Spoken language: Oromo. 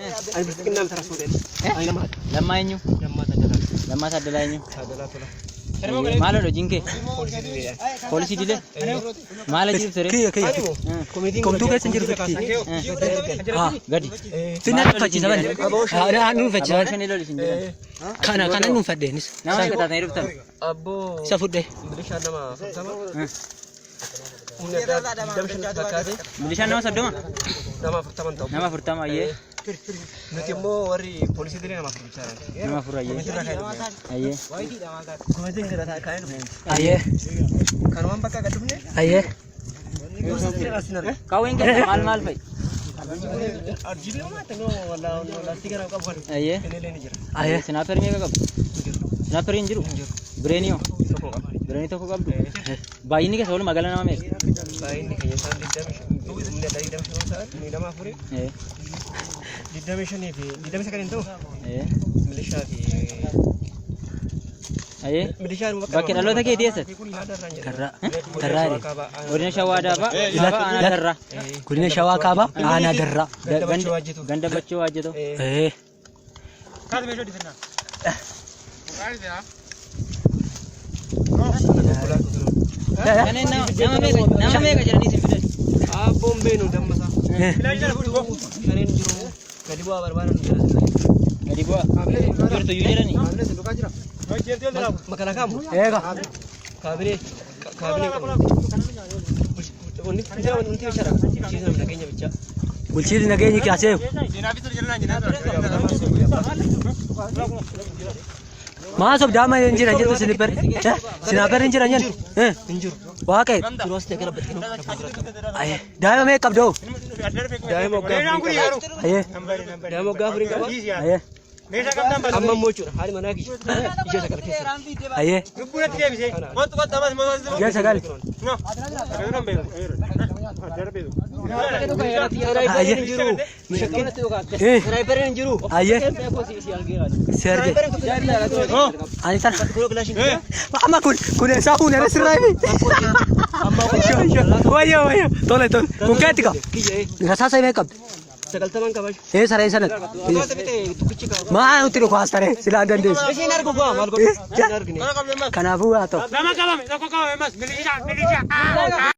Ani bilxiginnaa miti rasuu ta'e. Ani nama Lammaa eenyu? Lammaa Taaddalaa. Lammaa Taaddalaa eenyu? Taaddalaa Tola. Maal hojiin kee? Poolisii dileedha. Poolisii dilee? Maal achi dhufte ree? Kiyya kiyya. Ani moo komitiin Komtuu keessa hin jiru kaasanii Haa. Gadi. Finna dhuunfachiisa bane. Haa dhuunfachiisa Abbaa bane. shanii loli isin jedhan. Kana kana dhuunfadheenis. Nama meeqa taatanii dhuftan? Abboo Isa fudhe. milishaan nama 40. Humni addaa 25 fakkaate. Milishaan nama 30? Nama 40 ta'u. Nama 40 ayyee. Nuti immoo warri poolisii dilee nama 4 bichaadha. Nama 4 ayyee. Ayyee. Komitiin gara kaa'ee dhufne. Ayyee. Kanumaan bakka gad dhufne. Ayyee. Qawween keessa maal maal fa'i? Ayyee. Ayyee. Sinaaperii meeqa qabdu? Sinaaperii hin jiru? Bireenii hoo? Bireenii tokko qabdu? Baay'inni keessa walumaa gala nama meeqa? Baay'inni keenya isaan 25 ta'an miidhama afurii 25 fi 29 hin ta'u milishaa fi Ayyee. milishaan Bakki dhaloota keetii eessatti? Darraa. Darraa jedhe. Godina Shawaa Daabaa, Kaabaa Aanaa Darraa. Godina Shawaa Kaabaa Aanaa Darraa. Ganda Bachoo Waajjatoo. Ee. Kanneen nama meeqa jedhanii isin fidan? Abboon beenu dammasaa. Shaneen jiru gadi bu'aa barbaadan jira. Gadi bu'aa. Jirtu iyyuu jedhanii. Makalaakaa moo? Eega. Kaabinee kaabinee qabna. Wanni wanti bishaara. Bulchiinsa nageenya bichaa. Bulchiinsi nageenyi kaasee. Maa sobdaa hin jiran jettu sinipper. Sinaaper hin jiran jennu. Hin jiru. Waaqee. Yeroo as ta'e gara baxxinoo. Ayyee. Daa'ima meeqa qabdoo? Daa'ima waggaa afurii qaba. Ayyee. Daa'ima waggaa afurii qaba. Ayyee. Amma immoo jechuudha haadhi manaa kiyya ija sagal keessa. Ayyee. Ija sagal. Sanaayipariin hin jiru. Sanaayipariin hin jiru. Ayyee. Si arge. Ani tan. Amma kun kun eessaa fuune irra sirraa himi. Wayyo wayyo. Tole tole. Kun keetti qaba. Rasaasa meeqa qabdi? 90 qaba. Ee saree sanat. Maa nuti dhukaas taree silaa dandeessu. Isheen argu gaa maal godhu? Isheen argine. Kanaafuu haa ta'u. Lama qabame, tokko qabame mas, milishaa, milishaa.